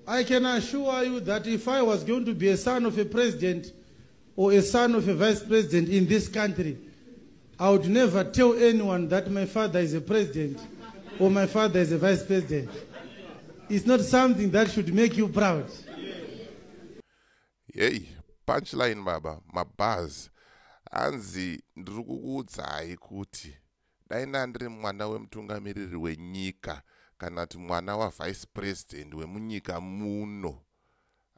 I can assure you that if I was going to be a son of a president or a son of a vice president in this country, I would never tell anyone that my father is a president or my father is a vice president. It's not something that should make you proud. Hey, punchline baba, mabars. Hanzi ndiri kukuudzai kuti dai ndandiri mwana wemutungamiriri wenyika kana kuti mwana wavice president wemunyika muno,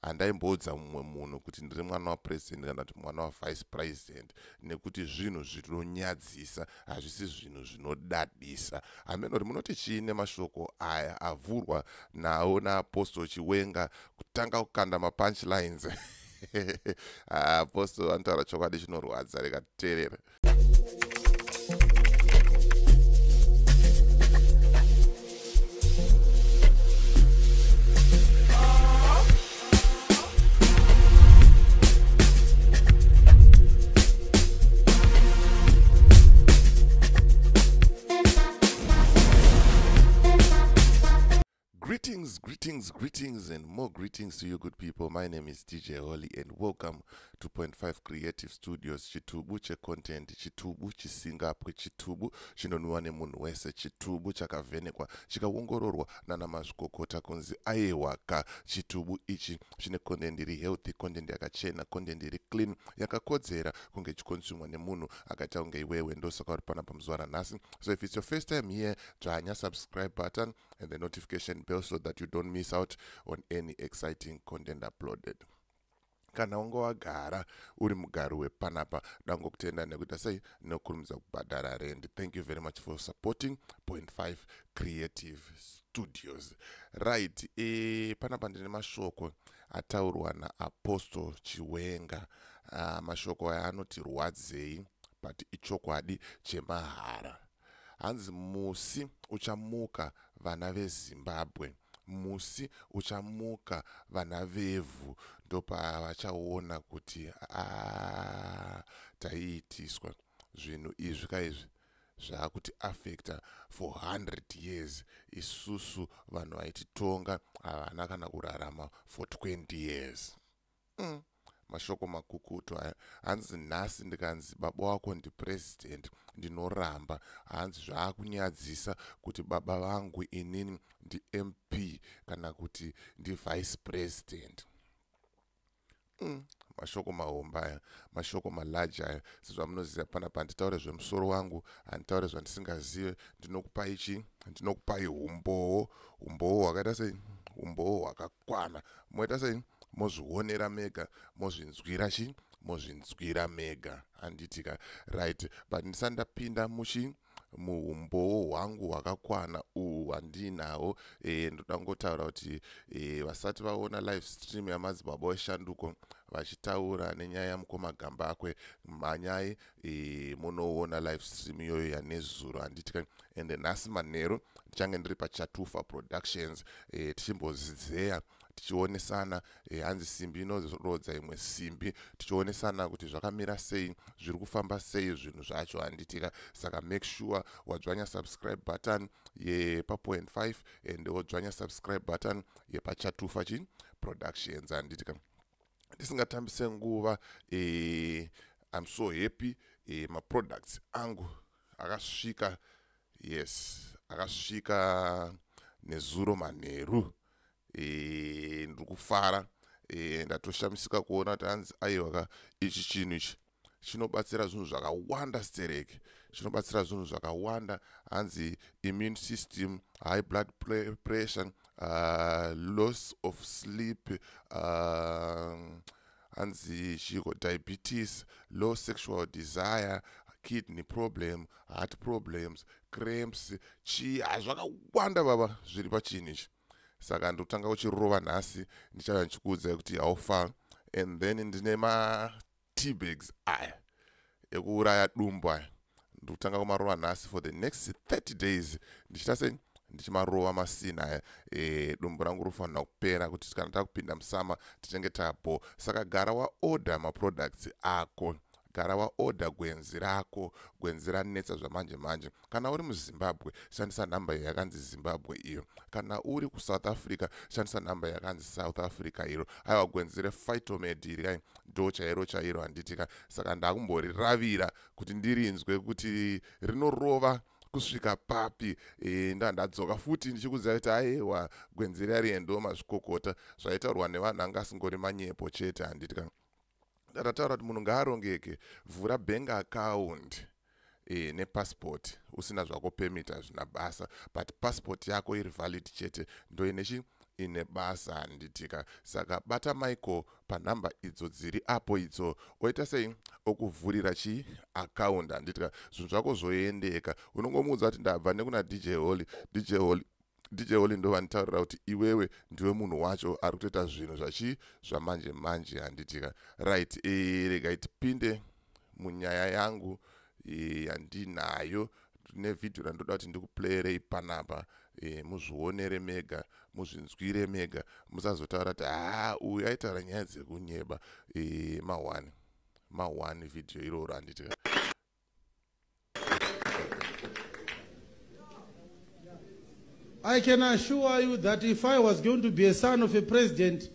handaimboudza mumwe munhu kuti ndiri mwana wapresident kana kuti mwana wavice president, nekuti zvinhu zvinonyadzisa, hazvisi zvinhu zvinodadisa. Hameno kuti munoti chii nemashoko aya avhurwa nawo naApostle Chiwenga, kutanga kukanda mapunchlines. Apostle vanotaura chokwadi chinorwadza, rega titeerere. Greetings, greetings, greetings, and more greetings to you good people. My name is DJ Holly and welcome to Point 5 Creative Studios. Chitubu checontent, chitubu chisingapwe, chitubu chinonwiwa nemunhu wese, chitubu chakavhenekwa chikaongororwa nana mazvikokota kunzi aiwaka. Chitubu ichi chine content iri healthy, content yakachena, content iri clean, yakakodzera kunge ichikonsumwa nemunhu akaita kunge iwewe. Ndosaka uri panapa muzuva ranhasi. So if it's your first time here, dzvanya subscribe button and the notification bell so that you don't miss out on any exciting content uploaded. Kana wanga wagara uri mugari wepanapa, dangokutenda nekuita sei nekukurumidza kubhadhara rent. Thank you very much for supporting Point 5 Creative Studios. Right, panapa ndine mashoko ataurwa naApostle Chiwenga. Mashoko aya anoti rwadzei, but ichokwadi chemahara. Hanzi musi uchamuka vana veZimbabwe, musi uchamuka vana vevhu, ndopavachaona kuti taiitiswa zvinhu izvi kaizvi zvaakuti affecta for 100 years. Isusu vanhu vaititonga havana kana kurarama for 20 years. Mashoko makukutu aya. Hanzi nhasi ndikanzi baba wako ndipresident, ndinoramba. Hanzi zvaakunyadzisa kuti baba vangu inini ndiMP kana kuti ndivice president. Mashoko mahomba aya, mashoko malarge aya. Sezvamunoziva, panapa handitaure zvemusoro wangu, handitaure zvandisingazive. Ndinokupai chi? Ndinokupai umbowo. Umbowo hwakaita sei? Umbowo hwakakwana. Moita sei? Mozvionera mega, mozvinzwira chi? Mozvinzwira mega, handitika? Right, but ndisati ndapinda muchi muumbowo hwangu hwakakwana uhu hwandinawo, ndoda kungotaura kuti vasati vaona live stream yamadzibaba eshanduko vachitaura nenyaya yamukoma Gambakwe, mhanyai munoona live stream iyoyo yanezuro, handitika? Ende nhasi manheru ndichange ndiri paChatufa Productions, tichimbozidzeya, tichionesana, hanzi simbi inorodza imwe simbi, tichionesana kuti zvakamira sei, zviri kufamba sei zvinhu zvacho, handitika? Saka make sure wadzvanya subscribe button yepa 5 and wodzvanya subscribe button yepaChatufa chi Productions, handitika? Tisingatambise nguva, I'm so happy, maproducts angu akasvika. Yes, akasvika nezuro manheru. Ndiri kufara. Ndatoshamisika kuona kuti hanzi aiwaka, ichi chinhu ichi chinobatsira zvinhu zvakawanda stereke, chinobatsira zvinhu zvakawanda. Hanzi immune system, high blood pressure, loss of sleep, hanzi chiko, diabetes, low sexual desire, kidney problem, heart problems, cramps, chii, zvakawanda baba zviri pachinhu ichi. Saka ndikutanga kuchirova nhasi, ndichava ndichikuudzai kuti how far. And then ndine mateabags aya ekuuraya dumbu aya, ndikutanga kumarova nhasi for the next 30 days, ndichiita sei? Ndichimarova masina aya. Dumbu rangu rofanira kupera kuti kana takupinda musummer tichinge tapo. Saka gara waorder maproducts ako. Gara waorder gwenzi rako, gwenzi ranetsa zvamanje manje. Kana uri muZimbabwe, shandisa nhamba iyo yakanzi Zimbabwe iyo. Kana uri kuSouth Africa, shandisa nhamba yakanzi South Africa iro. Aiwa, gwenzi rePhytomed iri kai ndo chairo chairo, handitika? Saka ndakumboriravira kuti ndirinzwe kuti rinorova kusvika papi. Ndadzoka futi ndichikuziva kuti aiwa, gwenzi riya ndo mazvikokota. Zvaitaurwa nevanhu anga asingori manyepo chete, handitika? Ndataura kuti munhu ngaarongeke, vhura bank account nepassport. Usina zvako permit hazvina basa, but passport yako iri valid chete ndoinechi ine basa, handitika? Saka bata Michael panhamba idzo dziri apo idzo, oita sei, okuvhurira chi account, handitika? Zvinhu zvako zvoendeka. Unongomuudza kuti ndabva nekuna DJ Holly, DJ Holly, DJ Holly ndo vanditaurira kuti iwewe ndiwe munhu wacho ari kutoita zvinhu zvachi zvamanje manje, handitika? Right, regai tipinde munyaya yangu yandinayo nevhidhiyo randoda kuti ndikuplayerei panapa. Muzvionere mega, muzvinzwire mega, musazotaura kuti haa, uyu aitaura nyaya dzekunyeba. Ma1 ma1 vhidhiyo iroro, handitika? I can assure you that if I was going to be a son of a president,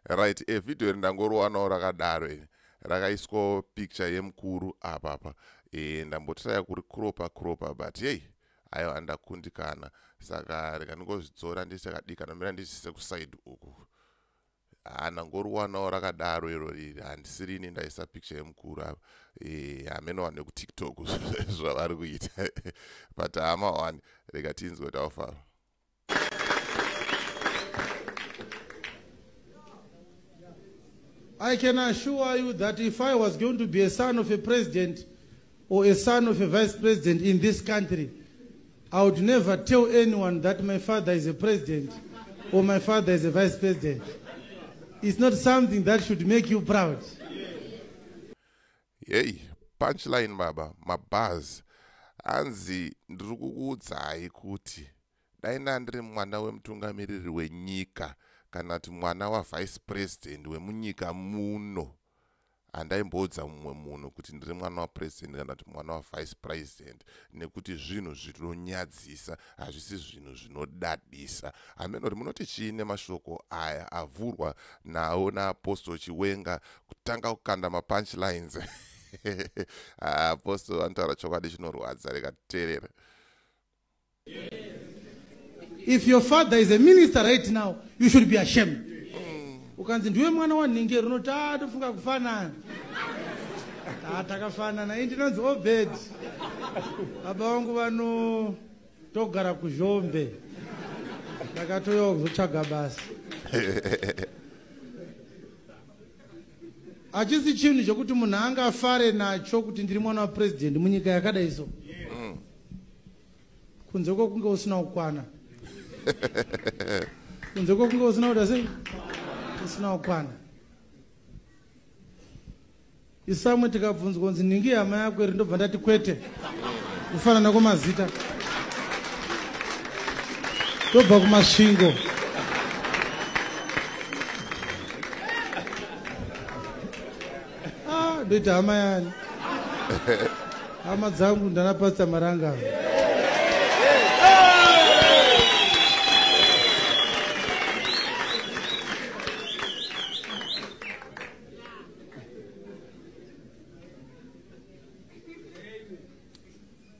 Right, vhidhiyo iri ndangoriwanawo rakadaro iri, rakaiswawo picture yemukuru apapa. Ndambotraya kuri cropa cropa, but yei, aiwa, ndakundikana. Saka rega ndingozvidzora ndichakadika, nomira ndizvise kuside uku. Handangoriwanawo rakadaro iro riri, handisirini ndaisa picture yemukuru apa. Hameno vanhu vekuTikTok zvavari kuita, but hama one, rega tinzwe kuti aufara. I can assure you that if I was going to be a son of a president or a son of a vice president in this country, I would never tell anyone that my father is a president or my father is a vice president. It's not something that should make you proud. Yei, punchline baba, mabars. Hanzi ndiri kukuudzai kuti dai ndandiri mwana wemutungamiriri wenyika kana kuti mwana wavice president wemunyika muno, handaimboudza mumwe munhu kuti ndiri mwana wapresident kana kuti mwana wavice president, nekuti zvinhu zvinonyadzisa, hazvisi zvinhu zvinodadisa. Hameno kuti munoti chii nemashoko aya avhurwa nawo naApostle Chiwenga, kutanga kukanda mapunchlines. Apostle vanotaura chokwadi chinorwadza, rega titeerere. If your father is a minister right now, you should be ashamed. Ukanzi ndiwe mwana wanhingeri, unoti a tofunga kufanana, takafanana. Ii, ndinonzi Obed, baba vangu vanotogara kuZhombe, ndakatoyawo kuzotsvaga basa. Hachisi chinhu chokuti munhu angafare nacho kuti ndiri mwana wapurezidendi munyika yakadai so, kunze kwokunge usina kukwana, kunze kwokunge usina kuita sei, usina kukwana. Isamwe tikabvunzwa kunzi ningi hama yako iri, ndobva ndati kwete, kufanana kwemazita, tobva kuMasvingo. Ah, ndoita hama yani? Hama dzangu ndana Pastor Maranga.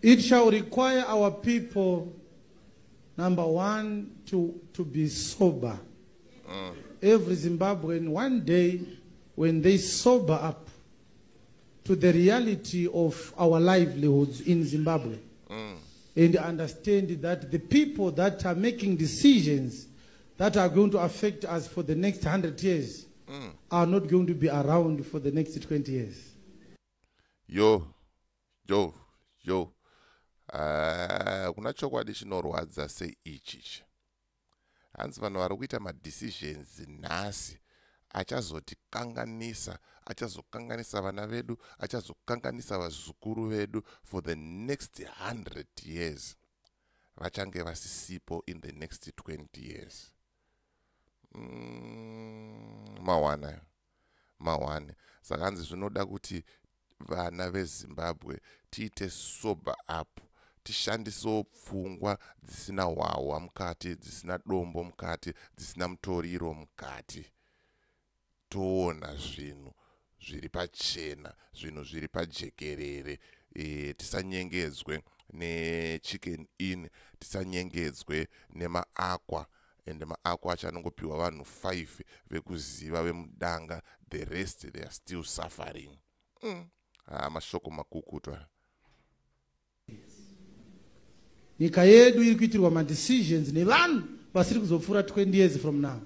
It shall require our people, number one, to be sober. Every Zimbabwean, one day, when they sober up to the reality of our livelihoods in Zimbabwe and understand that the people that are making decisions that are going to affect us for the next 100 years are not going to be around for the next 20 years. Yo yo yo, kuna chokwadi chinorwadza seichichi. Hanzi vanhu vari kuita madecisions nhasi achazotikanganisa, achazokanganisa vana vedu, achazokanganisa vazukuru vedu for the next 100 years, vachange vasisipo in the next 20 years. Mawana mawani. Saka hanzi zvinoda kuti Vana veZimbabwe, tiite sober up, tishandisewo pfungwa dzisina hwahwa mukati, dzisina dombo mukati, dzisina mutoriro mukati. Toona zvinhu zviri pachena, zvinhu zviri pajekerere. Tisanyengedzwe neChicken Inn, tisanyengedzwe nemaakwa. Ende maakwa acho anongopiwa vanhu 5 vekuziva, vemudanga. The rest, they are still suffering. Ah, mashoko makukutwa. Nyika yedu iri kuitirwa madecisions nevanhu vasiri kuzopfuura 20 years from now.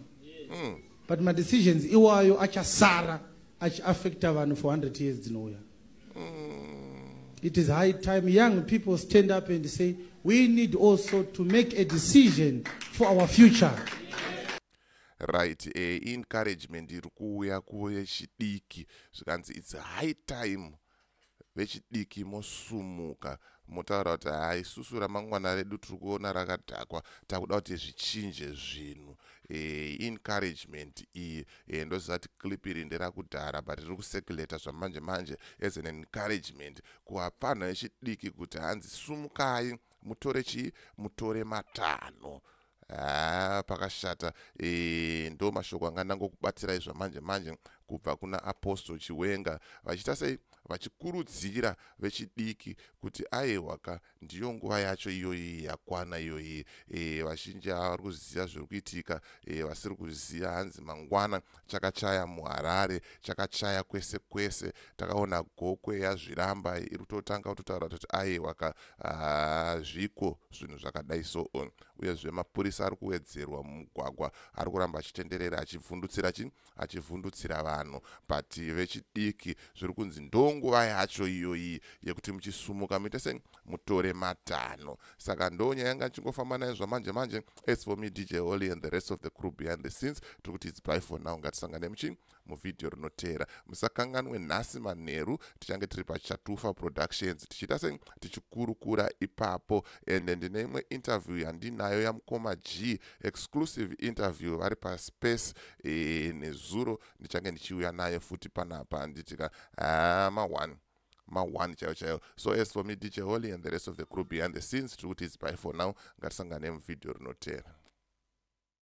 But madecisions iwayo achasara achiafecta vanhu for 100 years dzinouya. It is high time young people stand up and say we need also to make a decision for our future. Right, encouragement iri kuuya kuvechidiki. Zvikanzi it's high time vechidiki mosumuka, motaura kuti hai, isusu ramangwana redu tiri kuona rakadhakwa, takuda kuti zvichinje zvinhu. Encouragement iyi, ndoziva kuti clip iri nderakudhara, but riri kucirculata zvamanje manje as an encouragement kuvapfanha vechidiki kuti hanzi sumukai, mutore chii, mutore matanho. Ha, pakashata. Ndo mashoko anga ndangokubatsirai zvamanje manje kubva kuna Apostle Chiwenga, vachiita sei, vachikurudzira vechidiki kuti aiwaka, ndiyo nguva yacho iyoyi yakwana iyoyi. Vazhinji vari kuziva zviri kuitika. Vasiri kuziva, hanzi mangwana chakachaya muHarare, chakachaya kwese kwese. Takaona Gokwe yazviramba, iri kutotanga kutotaura kuti aiwaka, zviko zvinhu zvakadai so. Uyezve mapurisa ari kuwedzerwa mumugwagwa, ari kuramba achitenderera, achivhundutsira chi, achivhundutsira vanhu. But vechidiki, zviri kunzi ndonguva yacho iyoyi yekuti muchisumuka, muite sei, mutore matanho. Saka ndo nyaya yanga ndichingofamba nayo zvamanje manje. As for me, DJ Holly, and the rest of the crew behind the scenes, tiri kuti it's bye for now. Ngatisangane muchi muvhidhiyo rinoteera. Musakanganwe, nhasi manheru tichange tiri paChatufa Productions, tichiita sei, tichikurukura ipapo. Ende ndine imwe interview yandinayo yamukoma G, exclusive interview, vari paspace nezuro. Ndichange ndichiuya nayo futi panapa. Nditika ma1 ma1 chaiyo chaiyo. So as for me, DJ Holly, and the rest of the crew behind the scenes, tiri kuti it's bye for now. Ngatisangane muvhidhiyo rinoteera.